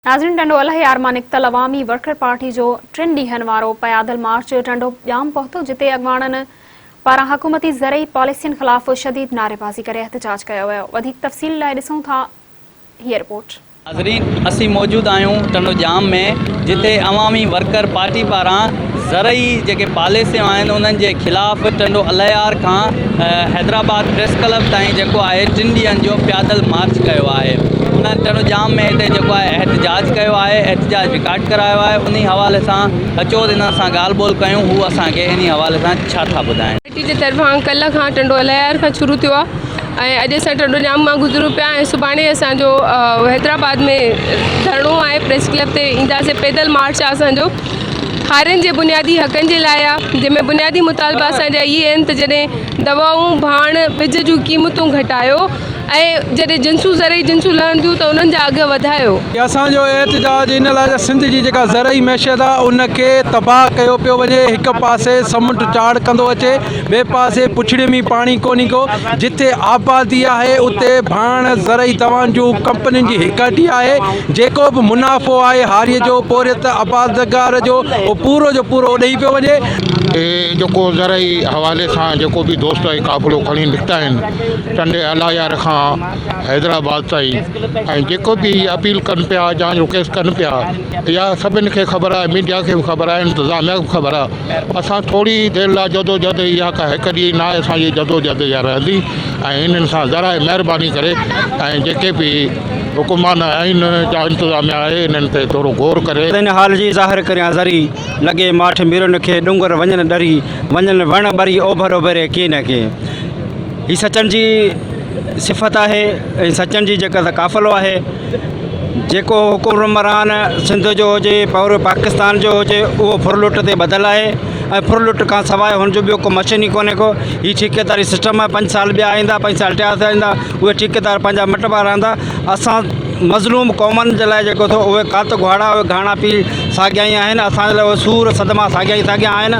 ناظرين ٽنڊو الهيار مان نڪتل عوامي ورڪر پارٽي جو ٽن ڏينهن وارو پيادل مارچ ٽنڊو ڄام پهتو جتي اڳواڻن پاران حڪومتي زرعي پاليسين خلاف شديد نعريبازي ڪري احتجاج ڪيو ويو وڌيڪ تفصيل لاء ڏسون ٿا هيء رپورٽ. ناظرين اسين موجود آهيون ٽنڊو ڄام ۾ جتي عوامي ورڪر پارٽي پاران زرعي جيڪي پاليسيون آهن انهن جي خلاف ٽنڊو الهيار کان حيدرآباد پريس ڪلب تائين جيڪو آهي ٽن ڏينهن جو پيادل مارچ ڪيو آهي انهن ٽنڊو ڄام ۾ هتي جيڪو آهي احتجاج ڪيو آهي احتجاج رڪارڊ ڪرايو آهي انهي حوالي سان اچو ته انهن سان ڳالهه ٻولهه ڪيون هو اسان کي انهي حوالي سان ڇا ٿا ٻڌائين. پارٽي جي طرفان ڪلهه کان ٽنڊو الهيار کان شروع ٿيو آهي ۽ اڄ اسان ٽنڊو ڄام مان گذرون پيا ۽ سڀاڻي اسان جو حيدرآباد ۾ ڌرڻو آهي پريس ڪلب تي اينداسين پيدل مارچ آهي اسان جو هارين جي بنيادي حقن جي لاء آهي جنهن ۾ بنيادي مطالبا اسان جا اهي آهن ته جڏهن دوائون ڀاڻ ٻج جون قيمتون گهٽايو ۽ جڏهن جنسون زرعي جنسون لهن ٿيون ته انهن جا اگهه وڌايو. اسان جو احتجاج ان لاء ته سنڌ جي جيڪا زرعي معيشت آهي ان کي تباهه ڪيو پيو وڃي هڪ پاسي سمنڊ چاڙهه ڪندو اچي ٻئي پاسي پڇڙي ۾ پاڻي ڪونهي ڪو جتي آبادي آهي اتي ڀاڻ زرعي دوائن جون ڪمپنين جي هڪ هٽي آهي جيڪو به منافعو آهي هاري جو پورهيت آبادگار جو اهو پورو جو پورو اڏهي پيو وڃي. هي جيڪو زرعي حوالي سان جيڪو به دوست هي قافلو کڻي نڪتا آهن ٽنڊي الايار کان حيدرآباد تائين ۽ جيڪو به هي اپيل ڪن پيا يا رڪويسٽ ڪن پيا اها سڀن کي خبر آهي ميڊيا کي به خبر آهي انتظاميا کي به خبر آهي اسان ٿوري دير لاء جدوجهد اها ڪا هڪ ڏينهن ناهي اسان جي جدوجهد اها رهندي ۽ انهن سان ذرا مهرباني ڪري ۽ جيڪي به حڪمران آهن يا انتظاميا آهي انهن تي ٿورو غور ڪري. تنهن حال جي ظاهر ڪريان ذري، لڳي ماٺ ميرن کي، ڏونگر وڃن ڏري، وڃن وڻ ٻري، اوڀر اڀري ڪي نه ڪي. هي سچن جي صفت آهي ۽ سچن جي جيڪا قافلو آهي، جيڪو حڪمران سنڌ جو هجي پوري پاڪستان جو هجي اهو ڦرلٽ تي ٻڌل آهي ۽ ڦرلٽ کان سواء هن جو ٻيو ڪو مشن ئي ڪونهي ڪو هي ٺيڪيداري سسٽم آهي پنج سال ٻيا ايندا پنج سال ٽيا ايندا اهي ٺيڪيدار پنهنجا مٽبا رهندا اسان مظلوم قومن جي لاء جيڪو اٿو اهي ڪات گهاڙا اهي گهاڻا پي ساڳيا ئي آهن اسان جي لاء اهي سور صدما ساڳيا ئي ساڳيا آهن.